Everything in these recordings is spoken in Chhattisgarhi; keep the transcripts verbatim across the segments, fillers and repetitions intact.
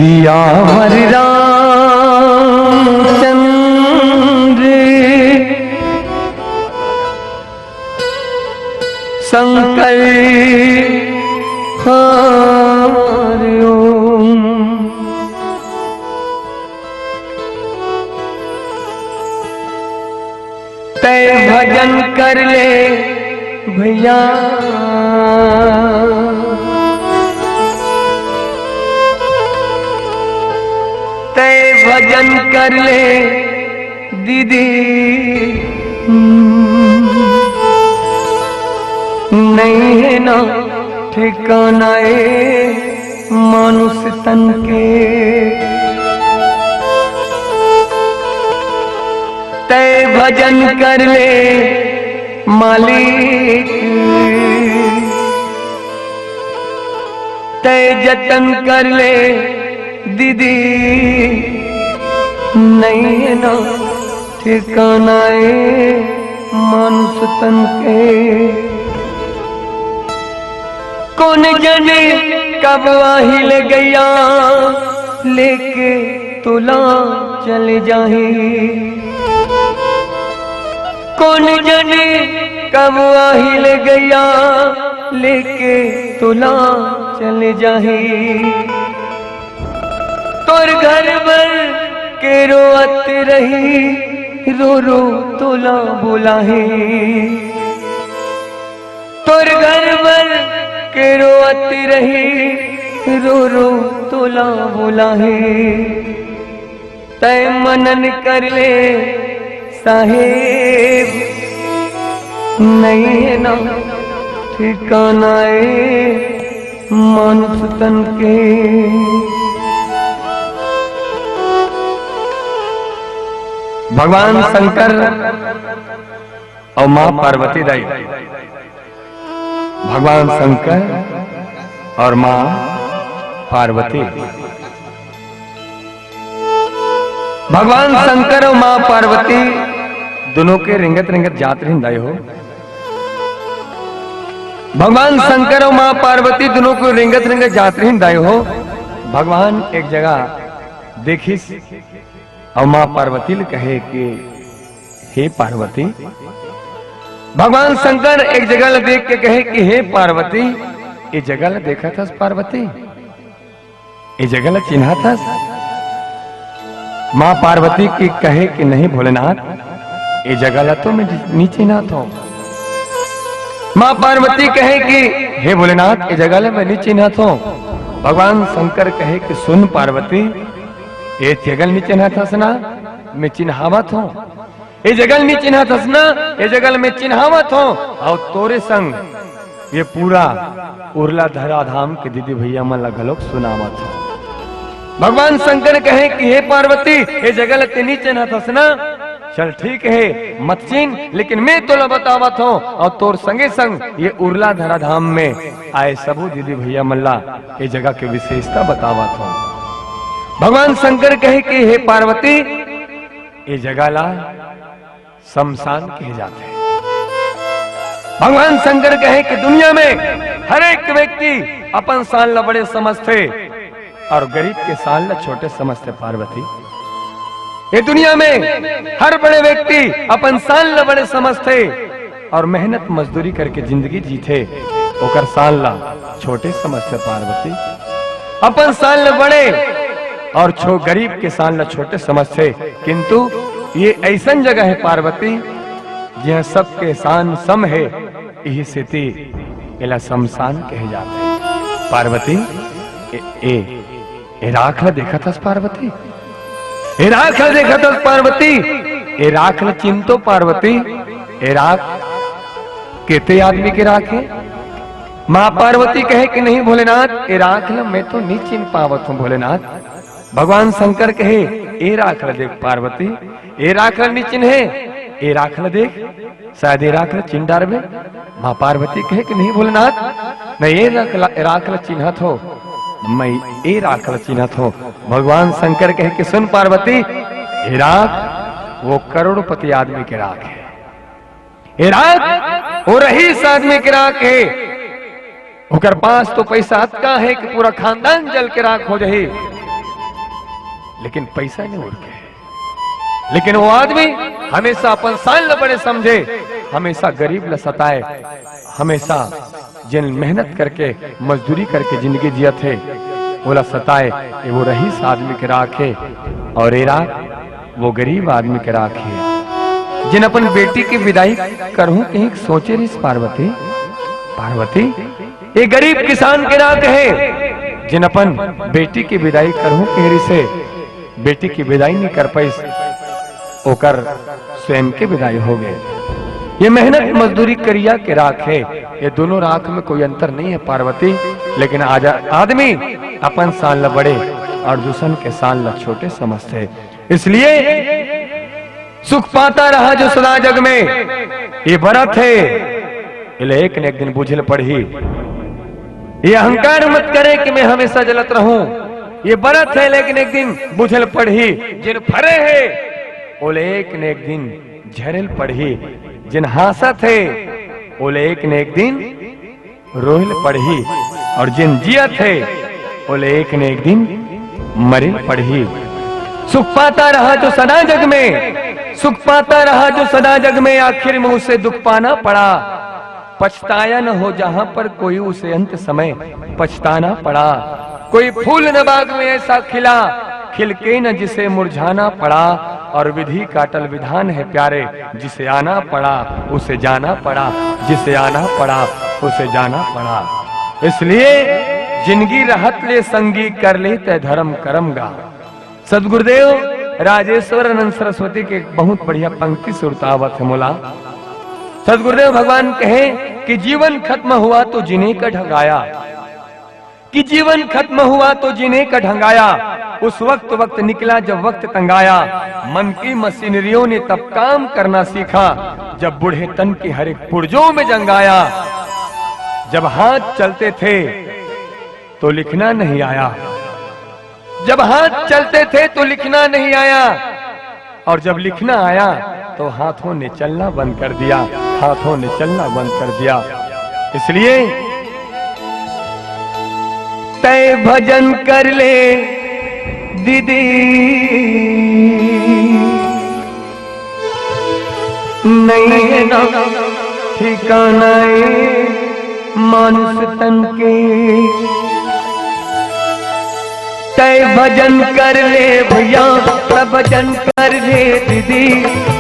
सियावर रामचंद्र शंकर हरिओम। तै भजन कर ले भैया, तै भजन कर ले दीदी। नहीं है ना ठिकाना ए मानुष तन के। तै भजन कर ले मालिक, तै जतन कर ले दीदी। नहीं है ना ठिकाना ए मानुष तन के। कोन जने कब आही ले गैया लेके तोला चले जाही। कोन जने कब आही ले गैया लेके तोला चले जाही। तोर घर भर के रोवत रही, रो रो तोला बुलाही। तोर घर भर के रोवत रही, रो रो तोला बुलाही। तै मनन कर ले साहेब, नहीं है ना ठिकाना ए मानुष तन के। भगवान शंकर अउ माँ पार्वती दाई, भगवान शंकर अउ माँ पार्वती, भगवान शंकर अउ माँ पार्वती दुनों के रेंगत रेंगत जात रहिन दाई हो। भगवान शंकर अउ माँ पार्वती दुनों के रेंगत रेंगत जात रहिन दाई हो। भगवान एक जगह देखिस अउ माँ पार्वती ले कहे कि हे पार्वती, भगवान शंकर एक जगह ल देख के कहे कि हे पार्वती, ए जगह ल देखत हस पार्वती, ए जगह ल चिन्हत हस? माँ पार्वती के कहे कि नहीं भोलेनाथ, ए जगह ल तो मैं नि-, नी चिन्हत हों। माँ पार्वती कहे कि हे भोलेनाथ, ए जगह ल मैं नी चिन्हत हों। भगवान शंकर कहे कि सुन पार्वती, ए जगह ल नी चिन्हत हस ना, मैं चिन्हावत हों। ए जगह ल नी चिन्हत हस ना, ए जगह ल मैं चिन्हावत हों, अउ तोरे संग ये पूरा उरला धरा धाम के दीदी भैया मन ला घलोक सुनावत हों। भगवान शंकर कहे कि हे पार्वती, ए जगह ल ते नी चिन्हत हस ना, चल ठीक हे, मत चिन्ह, लेकिन मैं तोला बतावत हों, अउ तोर संगे संग ये उरला धरा धाम में आए सबो दीदी भैया मन ला ए जगह के विशेषता बतावत हों। भगवान शंकर कहे कि हे पार्वती, ए जगह ला शमशान कहे जाथे। भगवान शंकर कहे कि दुनिया में हर एक व्यक्ति अपन शान ला बड़े समझथे अउ गरीब के शान ला छोटे समझथे पार्वती। ये दुनिया में हर बड़े व्यक्ति अपन शान ला बड़े समझथे अउ मेहनत मजदूरी करके जिंदगी जीथे, ओकर शान ला छोटे समझथे पार्वती। अपन शान ला बड़े अउ छो गरीब के शान ला छोटे समझथे, किंतु ये अइसन जगह हे पार्वती, जिहाँ सबके शान सम हे, इही सेती एला शमशान कहे जाथे। पार्वती, ए, ए, ए राख ला देखत हस पार्वती? ए राख ला देखत हस पार्वती? ए राख ला चिन्ह तो पार्वती, ए राख केते आदमी के राख हे? माँ पार्वती कहे कि नहीं भोलेनाथ, ए राख ला मैं तो नी चिन्ह पावत हों भोलेनाथ। भगवान शंकर कहे, ए राख ला देख पार्वती, ए राख ला नी चिन्हे, ए राख ला देख, शायद ए राख ला चिन्ह डारबे। माँ पार्वती कहे कि नहीं भोलेनाथ, मैं ए राख ला, राख ला चिन्हत हों, मैं ए राख ला चिन्हत हों। भगवान शंकर कहे कि सुन पार्वती, ए राख वो करोड़पति आदमी के राख हे। ए राख वो रईस आदमी के राख हे। ओकर पास तो पैसा अतका हे कि पूरा खानदान जल के राख हो जाही। लेकिन पैसा नहीं उरके। लेकिन वो आदमी हमेशा अपन शान ल बड़े समझे, हमेशा गरीब ल सताए, हमेशा जेन मेहनत करके, मजदूरी करके जिंदगी जियत हे, ओला सताए, ये वो रईस आदमी के राख हे। और ये राख वो गरीब आदमी के राख हे, जेन अपन बेटी के विदाई करहूं कहिके सोचे रहिस पार्वती। पार्वती, ये गरीब किसान के राख हे, जेन अपन बेटी के विदाई करहूं कहे रहिस हे, बेटी के विदाई नहीं कर पाइस, ओकर स्वयं के विदाई हो गए। ये मेहनत मजदूरी करिया के राख हे, ये दोनों राख में कोई अंतर नहीं है पार्वती। लेकिन आज आदमी अपन शान ल बड़े और दूसरन के शान ल छोटे समझथे। इसलिए सुख पाता रहा जो सदा जग में, ये बरत हे, एला एक न एक दिन बुझे ल पड़ही। ये अहंकार मत करे कि मैं हमेशा जलत रहूं, ये बरत हे, लेकिन एक दिन बुझे ल पड़ही। जेन फरे हे, ओला एक न एक दिन झरे ल पड़ही। जेन हाँसत हे, ओला एक न एक दिन रोए ल पड़ही, और जेन जियत हे, ओला एक न एक दिन मरे ल पड़ही। सुख पाता रहा जो सदा जग में, सुख पाता रहा जो सदा जग में, आखिर में उसे दुख पाना पड़ा। पछताया न हो जहां पर कोई, उसे अंत समय पछताना पड़ा। कोई फूल न बाग में ऐसा खिला, खिल के न जिसे मुरझाना पड़ा। और विधि का अटल विधान है प्यारे, जिसे आना पड़ा, उसे जाना पड़ा, जिसे आना पड़ा, उसे जाना पड़ा। इसलिए जिंदगी रहत ले संगी, कर ले तय धर्म करम गा। सदगुरुदेव राजेश्वर आनंद सरस्वती के एक बहुत बढ़िया पंक्ति सुरता आवत हे मोला। सदगुरुदेव भगवान कहे कि जीवन खत्म हुआ तो जीने का ढंग आया, कि जीवन खत्म हुआ तो जीने का ढंग आया। उस वक्त वक्त निकला जब वक्त तंग आया। मन की मशीनरियों ने तब काम करना सीखा, जब बूढ़े तन के हर एक पुर्जों में जंग आया। जब हाथ चलते थे तो लिखना नहीं आया, जब हाथ चलते थे तो लिखना नहीं आया, और जब लिखना आया तो हाथों ने चलना बंद कर दिया, हाथों ने चलना बंद कर दिया। इसलिए तय भजन कर ले दीदी, नहीं है ना ठिकाना ए मानुष तन के। तय भजन कर ले भैया, तय भजन कर ले दीदी,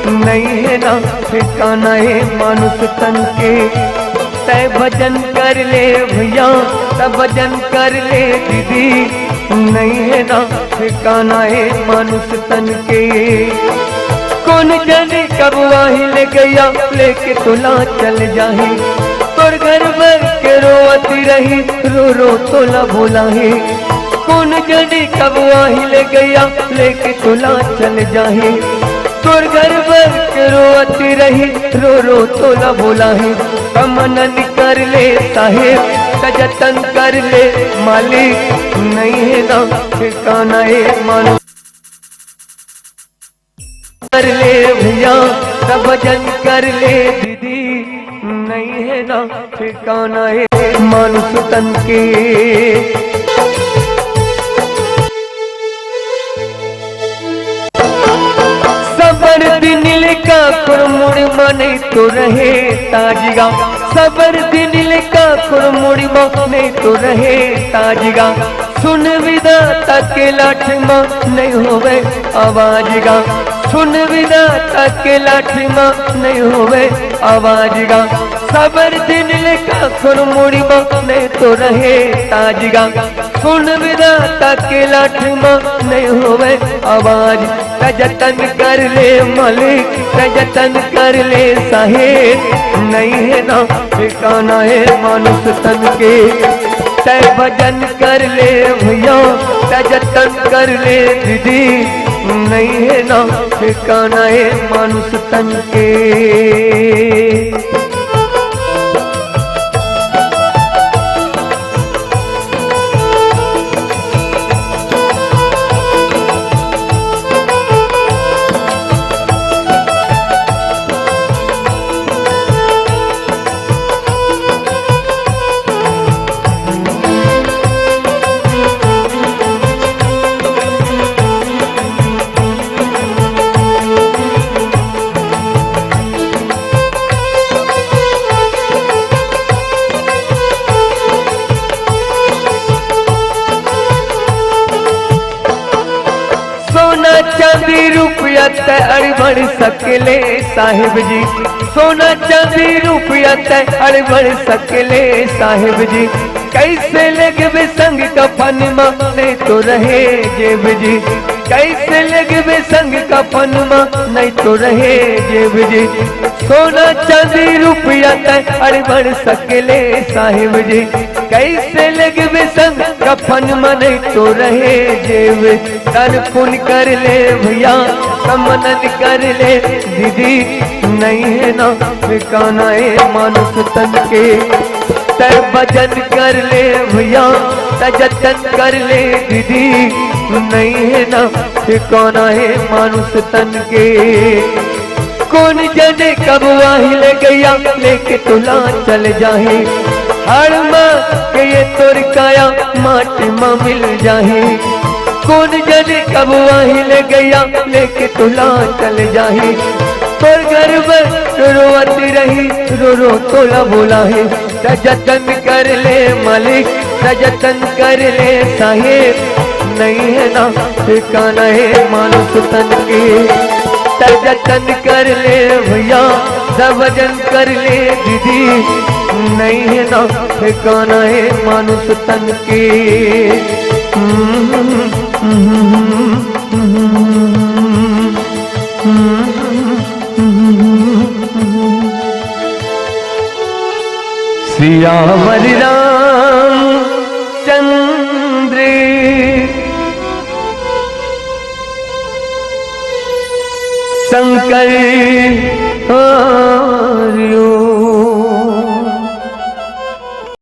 नहीं है ना ठिकाना ए मानुष तन के। तय भजन कर ले भैया, तय भजन कर ले दीदी, नहीं है ना ठिकाना ए मानुष तन के। कौन जाने कब आही ले गया, लेके तोला चल जाही। तोर घर भर के रोवती रही, रो रो तोला बोलाही। कौन जाने कब आही ले गया, लेके तोला चल जाही। तोर घर भर के रोवती रही, रो रो तोला बोलाही। तय मनन कर ले साहेब, तय जतन कर ले मालिक, नहीं है ना ठिकाना ए मानुष। कर ले भैया, तय भजन कर ले दीदी, नहीं है ना ठिकाना ए मानुष तन के। सबर दिन लिखा कुरमुड़ी मा नहीं तो रहे ताजगा। सबर दिन लिखा कुरमुड़ी मा नहीं तो रहे ताजगा। सुन विधाता के लाठ मा नहीं होवे आवाज गा। सुन विधाता के लाठ मा नहीं होवे आवाज गा। सबर दिन लिखा कुरमुड़ी मा नहीं तो रहे ताजगा। सुन विधाता के लाठ मा नहीं होवे आवाज। तय जतन कर ले मालिक, तय जतन कर ले साहेब, नहीं है ना ठिकाना ए मानुष तन के। तय भजन कर ले भैया, तय जतन कर ले दीदी, नहीं है ना ठिकाना ए मानुष तन के। तै अड़बड़ सकले साहेब जी, सोना चांदी रुपया तै अड़बड़ सकले साहेब जी। कैसे लेगबे संग कफन मा नहीं तो रहे जेब जी, कैसे लेगबे संग कफन मा नहीं तो रहे जेब जी। सोना चांदी रुपया तै अड़बड़ सकले साहेब जी, कैसे लेगबे संग कफन मा नहीं तो रहे जेब। तन पुन कर ले भैया, तन मनन कर ले दीदी, नहीं है ना ठिकाना ए मानुष तन के। तै वजन कर ले भैया, तै जतन कर ले दीदी, नहीं है ना ठिकाना ए मानुष तन के। कोन जने कब आही ले गैया, लेके तुला चल जाही। हाड़ मा के ये तोर काया माटी मा मिल जाही। कोन जने कब आही ले गैया, लेके तुला चल जाही। तोर घर बर रोवत रही, रो रो तोला बोलाही। तै जतन कर ले मालिक, तै जतन कर ले साहेब, नहीं है ना ठिकाना ए मानुष तन के। तै जतन कर ले भैया, तै वजन कर ले दीदी, नहीं है ना ठिकाना ए मानुष तन के। सियावर रामचंद्र शंकर, हाँ,